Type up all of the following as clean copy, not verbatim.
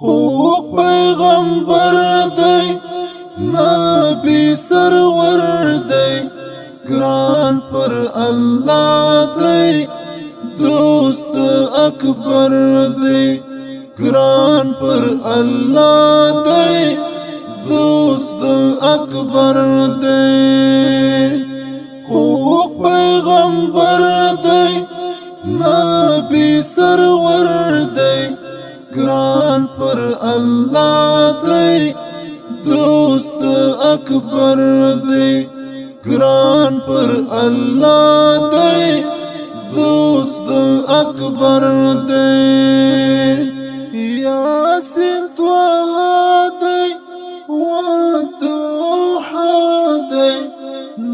خوږ پیغمبر دی، نبی سرور دی، ګران پر الله دی، دوست اکبر دی، ګران پر الله دی، دوست اکبر دی۔ خوږ پیغمبر دی، نبی سرور دی، ګران پر الله دی، دوست اکبر دی، ګران پر الله دی، دوست اکبر دی۔ یاسین طه دی، والضحى دی،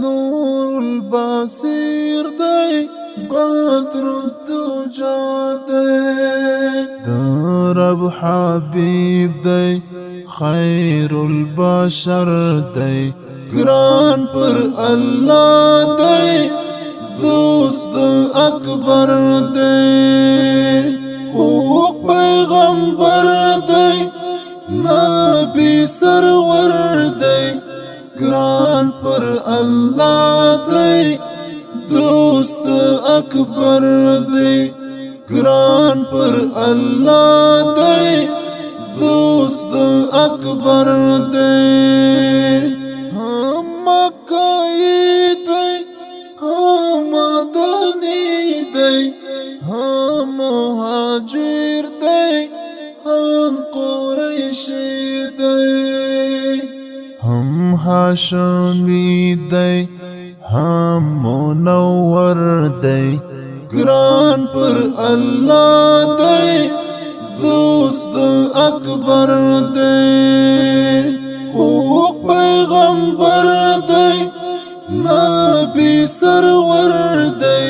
نور البصیر دی، بدر الدجا دی، د رب حبیب دی، خیر البشر دی، ګران پر الله دی، دوست اکبر دی۔ خوږ پیغمبر دی، نبی سرور دی، ګران پر الله دی، دوست اکبر دی، ګران پر الله دی، دوست اکبر دی۔ هم مکای دی، هم مدنی دی، هم مهاجر دی، هم قریشی دی، هم هاشمی دی، هم منور دی، ګران پر الله دی، دوست اکبر دی۔ خوږ پیغمبر دی، نبی سرور دی،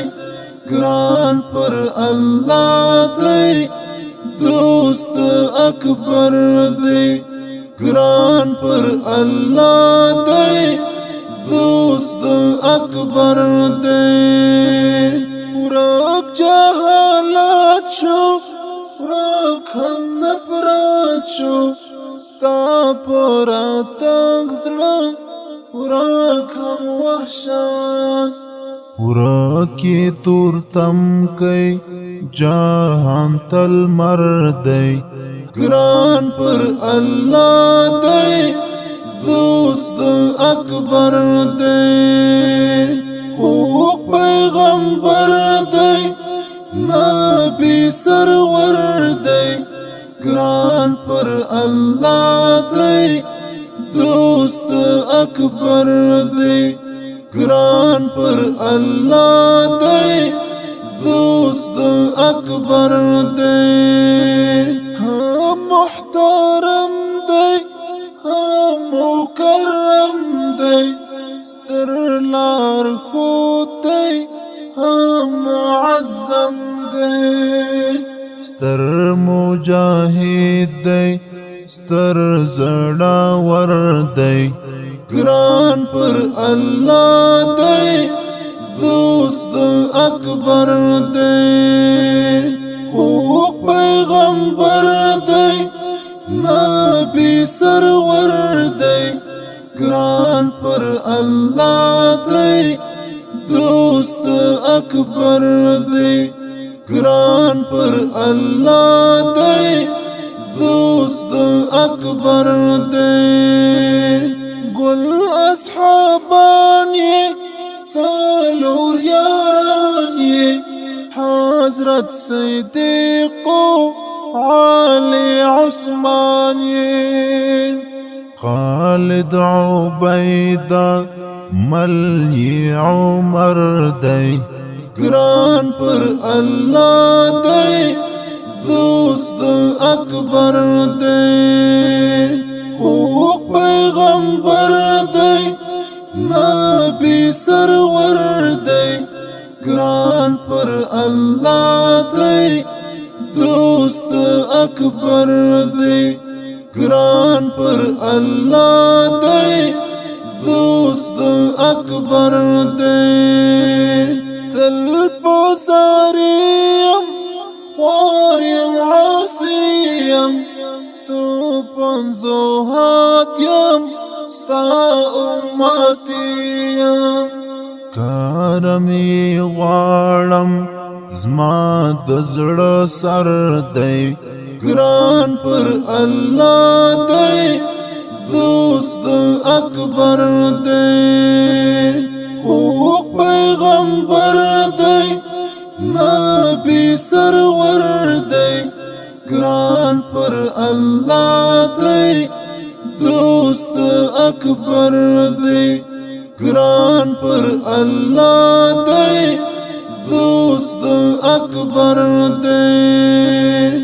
ګران پر الله دی، دوست اکبر دی، ګران پر الله دی، دوست اکبر دی۔ ورک جهالت شو، ورک هم نفرت شو، ستا پر راتګ زړه ورک هم وحشت، ورکی تور تم کئ جهان تل مر دی، ګران پر الله دی، دوست اکبر دی۔ خوږ پیغمبر دی، نبی سرور دی، ګران پر الله دی، دوست اکبر دی، ګران پر الله دی، دوست اکبر دی۔ هم محترم دی، هم مکرم دی، ستر لارښود دی، هم معظم دی، ستر مجاهد دی، ستر زړور دی، ګران پر الله دی، دوست اکبر دی۔ خوږ پیغمبر دی، نبی سرور دی، ګران پر الله دی، دوست اکبر دی، ګران پر الله دی، دوست اکبر دی۔ ګل اصحابان یې، څلور یاران یې، حضرت صدیق، علي، عثمان یې، خالد، عبیده، مل عمر دی، ګران پر الله دی، دوست اکبر دی۔ خوږ پیغمبر دی، نبی سرور دی، ګران پر الله دی، دوست اکبر دی، ګران پر الله دی، دوست اکبر دی۔ تل په زاریم، خوار یم، عاصی یم۔ پنځو هات یم، ستا امتی یم. کرم غواړم، زما د زړه سر دی، ګران پر الله دی، دوست اکبر دی. خو پیغمبر دی، نبی سرور دی، ګران پر الله دی، دوست اکبر دی. ګران پر الله دی، دوست اکبر دی.